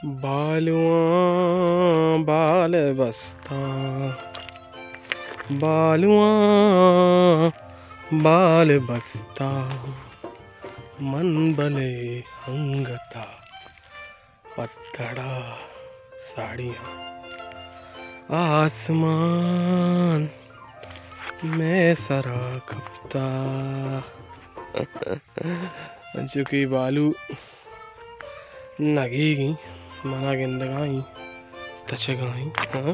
بالواں بال بستاں، بالواں بال بستاں، من بلے انگتا پتڑا ساڑیاں۔ آسمان مئے سرا کپتا۔ انچو کہ بالو نگیگیں، منا گندگائیں، تچگائیں، ہاں؟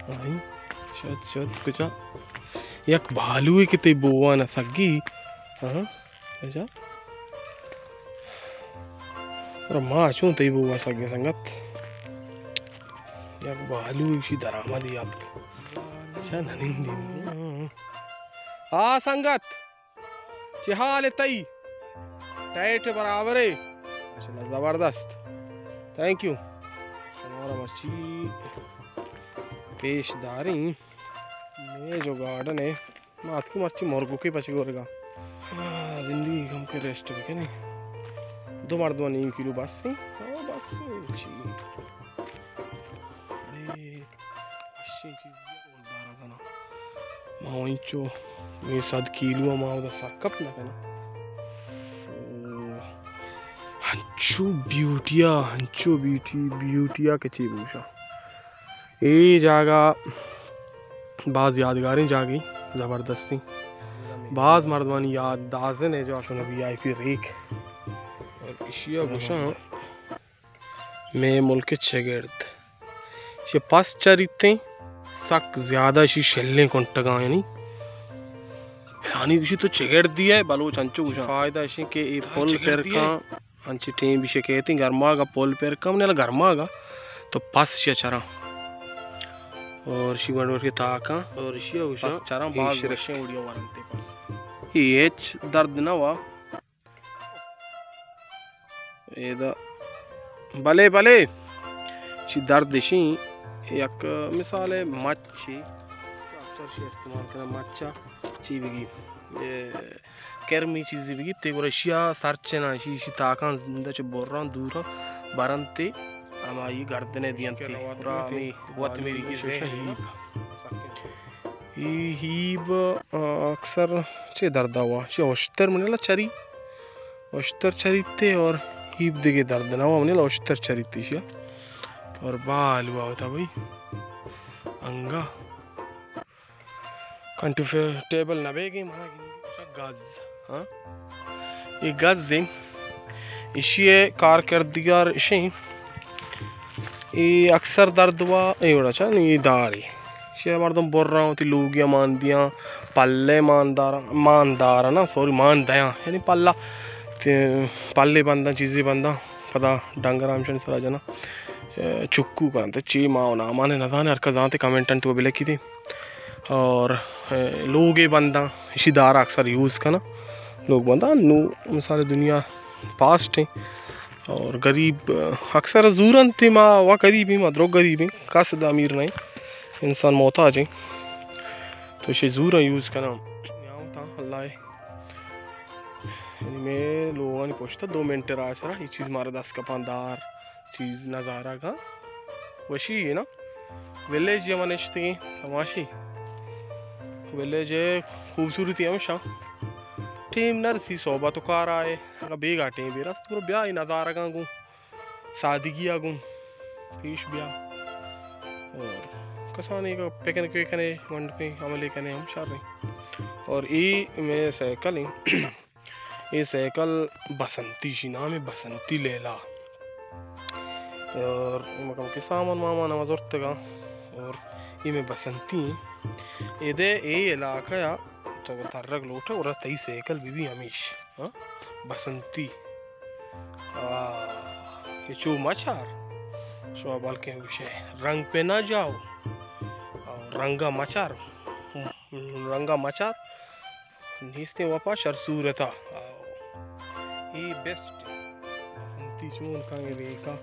آئی، شت، شت، کجا؟ یک بالوے کہ تئی بوان سگی، ہاں؟ کجا؟ اور ما چون تئی بوان سگی سنگت؟ یک بالو ایشی درآمد یاب۔ اچھا، ننندی۔ ہاں، سنگت۔ چے حال تئی؟ ٹائٹ برابر ئے؟ ماشاءاللہ، زبردست۔ Thank you. شمارا مرچی پیش داریں۔ مئے جو گارڈن ئے، ما اتکی مرچی مرگوکے پچ گورگا۔ آہ، زندگی کم کے ریسٹ بکنیں۔ دو مردم نیم کلو بس ایں۔ ہاں، بس ایں چی۔ اڑے، اشیں چیزے ہولدار ءَ زاناں۔ ما انچو اے صد کیلو ءَ ما اودا سر کپ نہ کناں۔ او، انچو بیوٹی ءَ، انچو بیوٹی، بیوٹی ءَ کہ چے بوشاں۔ اے جاگہ باز یادگاریں جاگہے، زبردستیں۔ باز مردمانی یاد دازن ئے جو اشاں وی آئی پی ریک۔ اور اشی ءَ گوشاں مئے ملک ءِ چگرد۔ چہ پس چریتیں، سک زیادہ اشی شلیں کنٹگاں، یعنی پلانی گوشی تو چگردی ئے، بلوچ انچو گوشاں۔ فائدہ اشیں کہ اے پل پر کاں، انچی ٹیم بشے کیتیں گرماگ ءَ پل پر کاں، منی گرماگ ءَ تو پس شیا چراں۔ اور اشی گونڈ گونڈ کے تاکاں۔ اور اشی ءَ گوشاں پس چراں، باز وشیں وڑیا ورنتے پس۔ اے ہچ درد نہ وا۔ ادا بلے، بلے، چی درد اشیں، یک مثال ءَ مچے، اکثر شی استعمال کناں، مچا چی بگی، اے، کرمی چیزی بگی، تے گڑا اشیا سرچناں، اشی، اشی تاکاں زندہ چہ براں دوراں برنتے، ہمائی گردنے دینتے، گڑا ہمیں وت میری کی شوشہ ہیب۔ اے ہیب، آ، اکثر چے دردا وا؟ چے اشتر منی لا چری، اشتر چریتے اور ہیب دگے درد نہ وا، منی لا اشتر چریتے شیا۔ اور بالو آوتا بھائی انگا کنٹو ٹیبل نہ بیگیں منا گز، ہاں؟ اے گز ایں، اشی ءِ کارکردگار اشیں۔ اے اکثر درد وا اے وڑا چا نی، اے دارے۔ شے مردم برا وتی لوگیا مان دیاں، پلے مان داراں، مان داراں نا، سوری، مان دیاں، یعنی پلا، تے پلے بنداں، چیزے بنداں، پدا ڈنگر ہمشن سرا جناں۔ اے چکو کنت، چی ما و نامان نزانے، ہر کس زانتے کمنٹن تو بلکیتے۔ اور، اے، لوگے بنداں اشی دارا اکثر یوز کناں۔ لوگ بنداں نو مثال دنیا پاسٹ ہیں۔ اور غریب، اکثر زورن تے ما و غریب ہیں، ما درو غریب ہیں، قصد امیر نہیں، انسان محتاج ہیں۔ تو اشی زورا یوز کناں۔ نیاؤں تا اللہ ہے۔ یعنی میں لوگانی پشتا دو منٹ رائے سرا، یہ چیز مارا دست کپان دار۔ چیز نظارہ گاں وشی ہے نا۔ ویلیج ءَ ما نشتگیں، تماشی۔ ویلیج ءِ خوبصورتی ہمیشاں ٹیم نہ رسی، صحبت و کار آئے، اگاں بیگا ٹیم بے رست، گڑا بیا اے نظارگاں گوں سادگی ءَ گوں پیش بیا۔ اور کسانی کا پکنک وے کنے، ونڈ پہ عملے کنے ہم شر ہیں۔ اور اے میں سائیکل ہیں۔ اے سائیکل بسنتی، شی نام ہے بسنتی لیلا۔ اور مکم کے سامان مامان ہم زرتگا۔ اور اے میں بسنتی ہیں۔ اے دے اے علاقہ یا تو ترگ لوٹا اور تئی سائیکل بی بی ہمیش۔ ہاں؟ بسنتی۔ آ، یہ چو مچار۔ شما بلکیں گوشے رنگ پہ نہ جاؤ۔ اور رنگا مچار۔ رنگا مچار۔ نیستیں وپا شر صورتا۔ آؤ۔ A best. بسنتی چون کن ریکا۔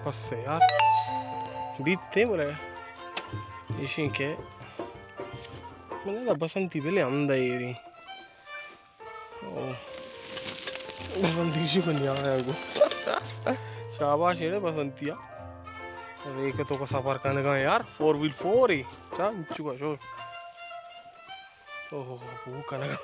پس یار۔ بیتے بولے۔ ایشیں کہ من بسنتی بلے ہم دئیری۔ او۔ بسنتی شی بنیا ہے گو۔ شاباش ایڑے بسنتی آ۔ ریک تو کو سفر کنگا یار، فور ویل فور ہی۔ چا انچو کا شور۔ اوہ، بو کنگا۔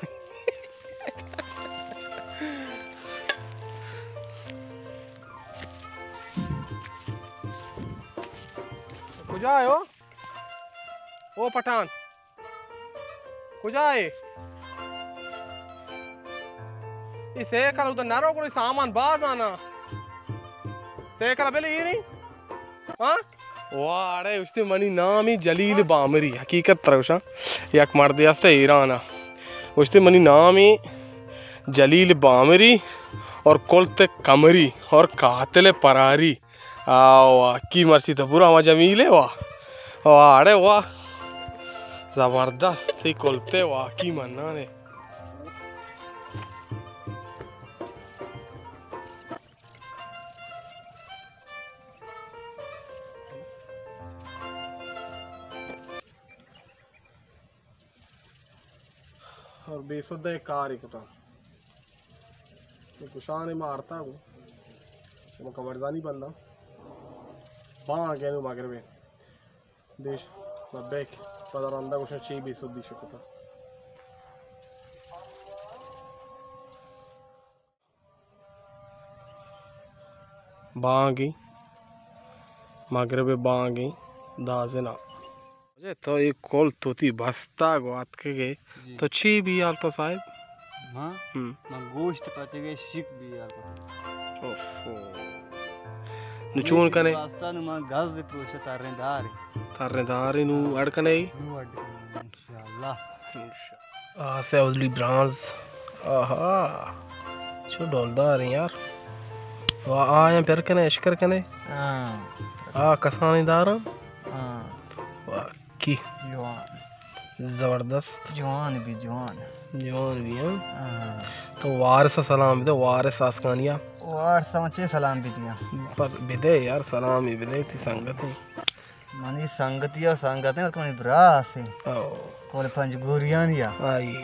کجا ہے او؟ او پٹھان۔ کجا ہے؟ اے سائیکل ادھر نہ رو، گڑا سامان باز آنا۔ سائیکل بلے اے نہیں؟ ہاں؟ واہ، اڑے اشتے منی نامی جلیل بامری، حقیقت ترا گوشاں، یک مردے ہستے ایران ء۔ اشتے منی نامی جلیل بامری اور کلت کمری اور قاتل پراری۔ آ، واہ، کی مرچی تو پورا ہما جمیلے، واہ۔ واہ، اڑے واہ۔ زبردست، تی کلتے، واہ، کی منانے۔ اور بے سدہ کارے کتا۔ تو کشان مارتا گو۔ شما کمرزانی بنداں۔ بانگ اینو مغربے۔ دیش لبیک۔ پدا رندا گوشن چی بے سدی شکتا۔ بانگی، مغرب بانگی، دازنا۔ اچھا، تو ایک کول توتی بستا گو آتکگے۔ جی۔ تو چی بی حال کو صاحب؟ ہاں؟ ہم۔ من گوشت پتگے شک بی حال کو۔ اوفو۔ نو چون کنے؟ واسطہ نو من گز پروشہ تریں دارے۔ تریں دارے نو اڑ کنے؟ نو اڑ کنے۔ انشاءاللہ۔ آسے اولی برانز۔ آہا۔ چو ڈولدار ہیں یار۔ وا آیاں پر کنے، اشکر کنے۔ ہاں۔ آ کسانی داراں۔ ہاں۔ واہ، کی۔ جوان۔ زبردست۔ جوان بی جوان۔ جوان بی، ہاں۔ ہاں۔ تو وارث سلام بدے، وارث آسکانیا۔ وارث مچے سلام بدیاں۔ پر بدے یار، سلام ہی بدے، تی سنگت ہیں۔ منی سنگتی ء سنگت ہیں، منی برا ہستے۔ او۔ کول پنج گوریانی ء۔ آئی۔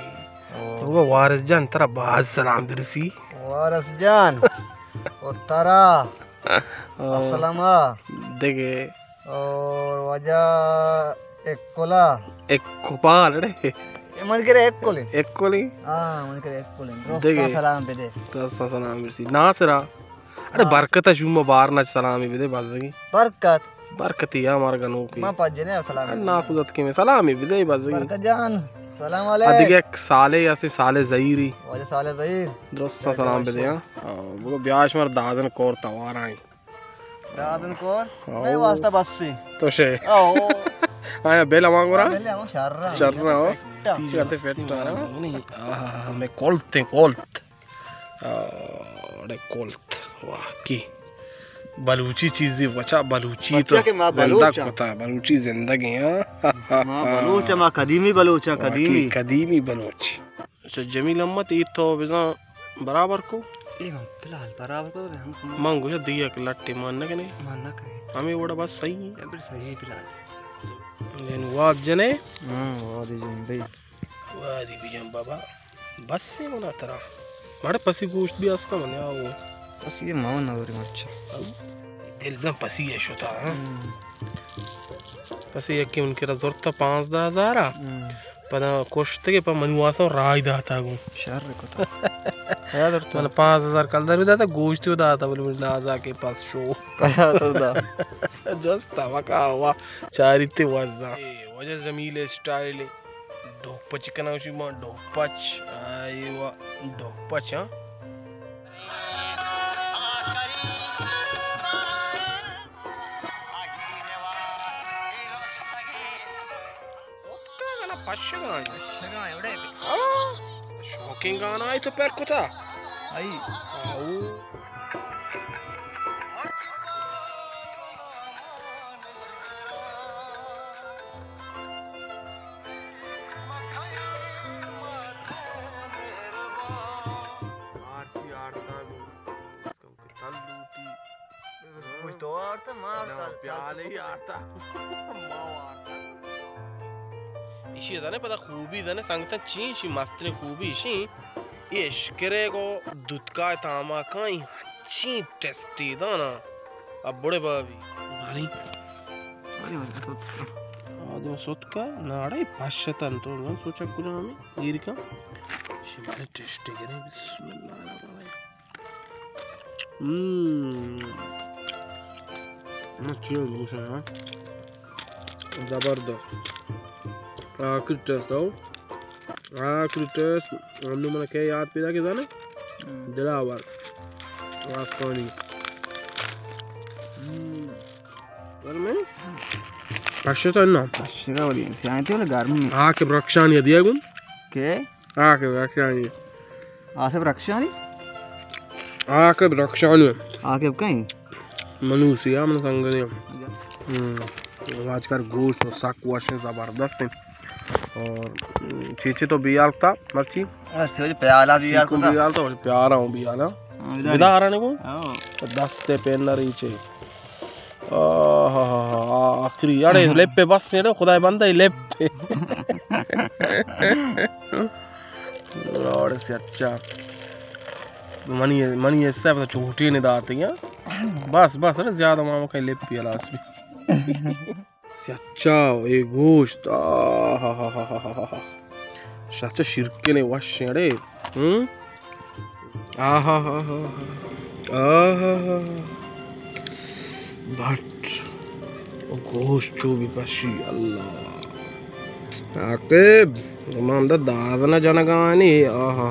او۔ تو وہ وارث جان، ترا باز سلام برسی۔ وارث جان، او ترا۔ او۔ اسلم ء۔ دگے۔ اور واجہ اکلا۔ اکپال اڑے۔ من کرے اکلے۔ اکلے۔ ہاں، من کرے اکلے۔ درستا دگے۔ سلام بدے۔ درستا سلام برسی۔ ناصرہ۔ اڑے ہاں۔ برکت ء شوم ء بار نہ سلامی بدے بزگی۔ برکت۔ برکتی ء مارا گنوکی۔ ما پجنے سلام۔ انا خودت کے میں سلامی بدے بزگی۔ برکت جان، سلام علیک۔ ادگہ یک سالے ہستے، سالے زہیری۔ واجہ سالے زہیر۔ درست سلام بدے، ہاں۔ ہاں، بگو بیاش مر دادن کور توارائیں۔ دادن کور؟ ہاں۔ میں واسطہ بس سے۔ تو شے۔ او۔ آیا بیل ہما گورا؟ بیل ہما شر۔ شر ہو۔ فٹ۔ فٹ۔ آہا، میں کولت ہیں، کولت۔ آ، اڑے کولت، واہ کی بلوچی چیزی بچا، بلوچی تو بچا کہ ما زندگ بلوچ آں۔ کتا، بلوچی زندگ ہیں، ہاں۔ ما بلوچ آں، ما قدیمی بلوچ آں، واہ کی قدیمی۔ قدیمی بلوچ۔ اچھا جمیل احمد، اے تو بزاں برابر کو؟ اے من فی الحال برابر کو، ہم من گوشا دیگہ یک لٹے مان نہ کنے؟ مان نہ کنے۔ ہمیں وڑا بس صحیح ہے۔ یا پھر صحیح ہے فی الحال۔ یعنی واد جنے؟ ہاں، واد جن بھائی۔ وادی بجن بابا۔ بس سے منا ترا۔ ماڑے پسی گوشت بھی ہستا من آو۔ پسی ما نوری مرچا۔ او۔ دل زن پسی ہے شتا، ہاں؟ ہم۔ پسی یکی من کرا زرتا پانزدہ ہزار آ۔ ہم۔ پدا کشتگے پہ منی واسطہ راج داتا گوں۔ شر کتا۔ یاد رکھتا۔ من پانچ ہزار کلدار بھی داتا، گوشت بھی داتا، بولے مجھے نازا کے پاس شو۔ یاد رکھتا۔ جستا وکا ہوا چاری تے وزا۔ اے وجہ زمیل اسٹائل۔ ڈوپچ کناں، شی ما ڈوپچ، آئی وا ڈوپچ، ہاں۔ پشگاں۔ پشگاں، اڑے۔ ہاں۔ شوقیں گانا آئی تو پر کتا۔ آئی۔ آؤ۔ آرتی آرتا گوں کم کہ تل لوٹی۔ کچھ تو آرتا، ما نہ، تل، تل پیالے تو ہی کچھ آرتا۔ ما آرتا۔ یہ زانے پدا خوبی زانے سنگتاں چین شی مستریں خوبی شی۔ یہ اشکرے کو دودکا تاما کائیں چین ٹیسٹی دانا۔ اب بڑے بابی۔ باری۔ باری باری سوت کا۔ آدم سوت کا ناڑے پشتن تو من سوچا کجا ہمیں گیر کا۔ شمارے ٹیسٹی کریں بسم اللہ الرحمن الرحیم۔ ہم۔ اچھی ہے گوشت ہے۔ زبردست۔ آخری ٹیسٹ ہو۔ آخری ٹیسٹ۔ ہم نے من کیا یاد پیدا کے زانے؟ ہم۔ دلاور۔ آسانی۔ ہم۔ پر میں؟ پشتا نا۔ پشتا ولی۔ سیاہیں تے ولی گرمی۔ آ کے برکشانی دیا گون۔ کے؟ آ کے برکشانی۔ آصف رخشانی؟ آ کے برکشانی۔ آ کے کہیں؟ منوسی، ہاں، من سنگنی۔ اچھا۔ ہم۔ آج کل گوشت و سک وش ہیں، زبردست ہیں۔ اور چیچے تو بیال تھا، مرچی؟ پیالہ بیال تھا۔ بیال تھا، پیارا ہوں بیال، ہاں۔ ہاں، بدار۔ بدار آنے کو؟ ہاں۔ دست پہ نہ ریچے۔ آہا، آخری، اڑے لپ پہ بس، اڑے خدای بندہ لپ پہ۔ اڑے سے اچھا۔ منی، منی حصہ پتہ چوٹی نے داتے ہیں۔ بس، بس، اڑے زیادہ ماما کہیں لپ پہ ہلاس بھی۔ سے اچھا، اے گوشت، آہا۔ شاچہ شیرکنے وش اڑے۔ ہم؟ آہا۔ آہا۔ بٹ۔ او گوشت چو بھی پشی، اللہ۔ عاقب، من دا داد نہ جنگانی، آہا۔